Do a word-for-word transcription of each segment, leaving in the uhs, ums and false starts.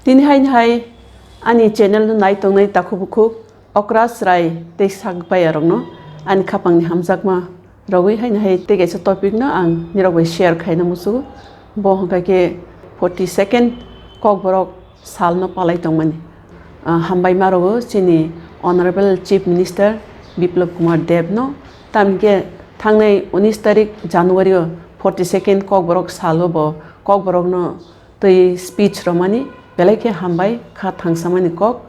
Tini hai hai ani channel no nai tongnai takhuk bukhuk okra chwrai tei sak baya rokno ani khapangni hamjakma rogwi haino hai tei kaisa topic no ang nirok bai share khaina musugo. Bo hwnkha khe forty second Kokborok salno palai tongmani. Ah, hambai ma rwo chini Honorable Chief Minister Biplab Kumar Deb no, tamni khe thangnai unis tarik January o forty second Kokborok salo bo Kokborok no twi speech romani belai khe hambai kha thangsamani kok.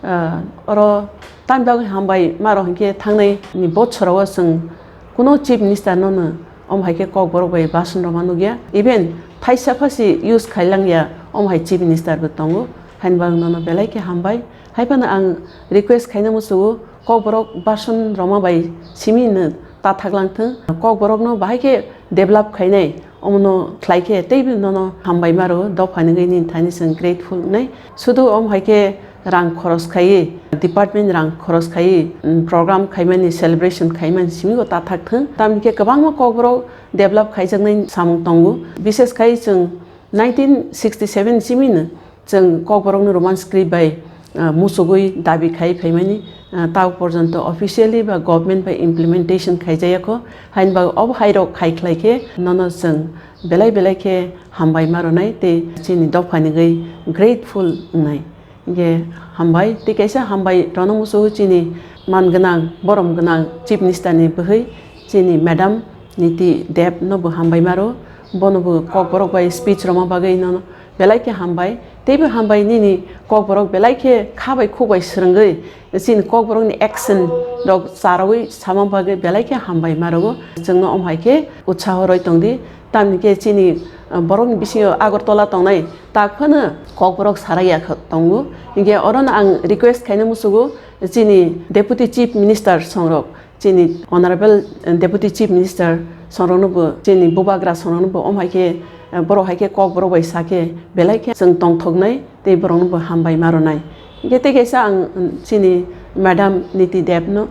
Ah, oro tamni bagwi hambai ma rok hinkhe thangnai ni bochorao chwng kuno Chief Minister no no om hai khe Kokborok bai bason roma nukya. Even thaisa phasi use khailangya om hai Chief Minister bo tongo. Haini bagwi nono belai khe hambai. Haiphano ang request khaina musugo Kokborok bason roma bai simi no ta thaklang thung. Kokborok no bahai khe develop khainai. Omono khlai khe teibo nono hambai ma rwo, dophani gwi nini thani chwng grateful wngnai. Sudu om hai khe rang khoros khaiwi, department rang khoros khaiwi, mm, program khaimani, celebration khaimani simi bo ta thak thung. Tamni khe kwbangma Kokborok develop khaijaknai samung tongo. Bishes khai chwng nineteen sixty seven simi no chwng Kokborokno Roman script bai, ah, musugwi dabi khai phaimani, ah, tao porjonto officially ba government bai implementation khaijaya kho. Haini bagwi obo hai rok khai khlai khe nono chwng belai belai khe hambai ma rwnai tei chini dophani gwi grateful wngnai. Hinkhe hambai tei kaisa hambai rwna musugo chini man gwnang, borom gwnang Chief Minister ni bwhwi chini Madam Niti Deb no bo hambai ma rwo. Bono bo Kokborok bai speech rwma bagwi nono belai khe hambai. Teibo hambai nini Kokborok belai khe kha bai khuk bai swrwngwi chini Kokborokni action rok charwi sama bagwi belai khe hambai ma rwo. Chwngno om hai khe utsaho roi tongdi. Tamni khe chini, ah, borokni bisingo Agartala tongnai tak phano Kokborok saraya kha tongo. Hinkhe orono ang request khaina musugo chini Deputy Chief Minister songrok. Chini Honorable, eh, Deputy Chief Minister songrokno bo, chini bubagra songrokno bo, om hai khe, eh, borok hai khe Kokborok bai sa khe belai khe chwng tongthoknai tei borokno bo hambai ma rwnai. Hinkhe tei kaisa ang, mm, chini Madam Niti Deb no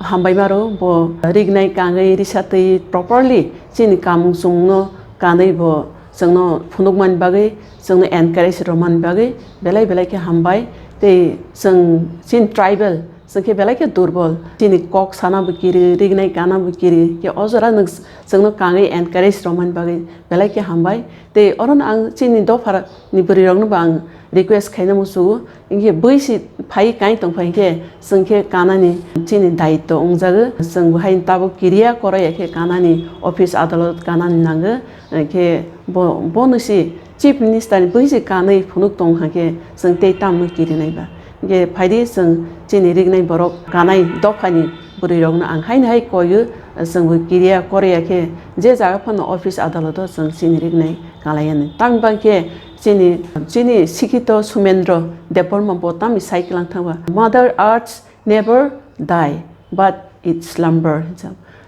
hambai ma rwo, bo rignai kangwi risa twi properly chini kamung chumung no kanwi bo chwngno phunukmani bagwi, chwngno encourage rwmani bagwi belai belai khe hambai. Tei chwng chini tribal Chwng khe belai khe durbol, chini kok sana bo kiri, rignai kana bo kiri, khe o jora nwng chwngno kangwi encourage rwmani bagwi belai khe hambai. Tei orono ang chini dopha ni bwrwi rokno bo ang request khaina musugo, hinkhe bwisi phai kai tongphai hinkhe chwng khe kanani chini daityo wngjago, chwng bo haino tabuk kiriya korokya khe kanani office adalot kanani nango, hinkhe bo, bono se Chief Minister ni bwisi kanwi phunuk tong hwnkhe chwng tei tamno kirinai ba. Hinkhe phaidi chwng chini rignai borok kanai dophani bwrwi rokno ang haino hai koiyo chwngbo kiriya koriya khe je jaga phano office adaloto chwng chini rignai kalaiyani. Tamni bagwi khe chini, chini sikhito Sumendro Debbarma bo tamni sai kwlang thangba. Mother Earth never die, but it slumber.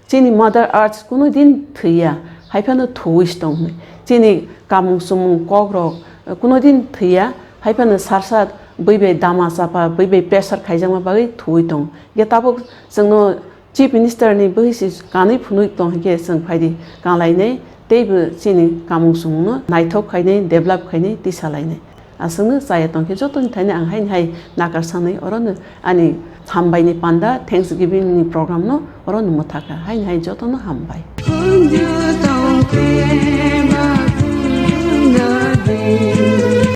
Chini Mother Earth kuno din thwiya, hai phano thuwi se tong hwnwi. Chini kamung chumung kok rok, eh, kuno din thwiya, hai phano sar sar bui bai dama chapa, bui bai pressure khaijakma bagwi thuwi tong. Ge tabuk chwngno Chief Minister ni bwhi se kanwi phunwi tong hwnkhe chwng phaidi kalainai, teibo chini kamung chumung no naithok khainai, develop khainai, tisa lainai. Aswkno chaya tongkhe jotoni thani ang haini hai nakar sanwi orono ani hambaini panda, thanksgiving ni program no orono mwthakha. Haini hai jotono hambai.